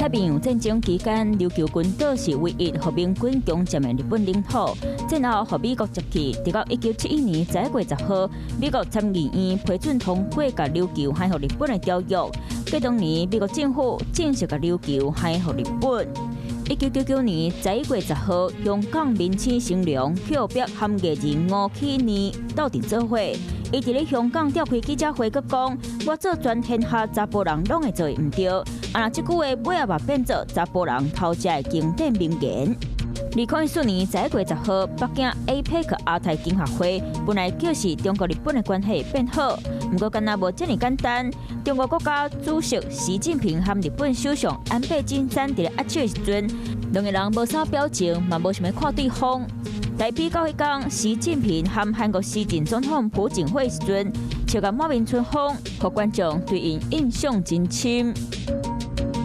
太平洋戰爭期間，琉球群島是唯一予盟軍強佔的日本領土。戰後予美國接去，直到1971年11月10號，美國參議院批准通過共琉球還予日本的條約。隔當年，美國政府正式共琉球還予日本。1999年11月10號，香港明星新娘曲碧和藝人吳啟妮鬥陣做伙。伊佇咧香港召開記者會，閣講：我做全天下查埔人攏會做的毋對。啊，若這句話尾仔嘛變做查埔人頭食的經典名言。2014年11月10號，北京 APEC 亞太經合會本來就是中國日本的關係變好，毋過敢若無遮爾簡單。中國國家主席習近平和日本首相安倍晉三佇咧握手的時陣，兩个人無啥表情，嘛無想欲看對方。台比到彼工，習近平和韓國時任總統朴槿惠時陣，笑甲滿面春風，予觀眾對𪜶印象真深。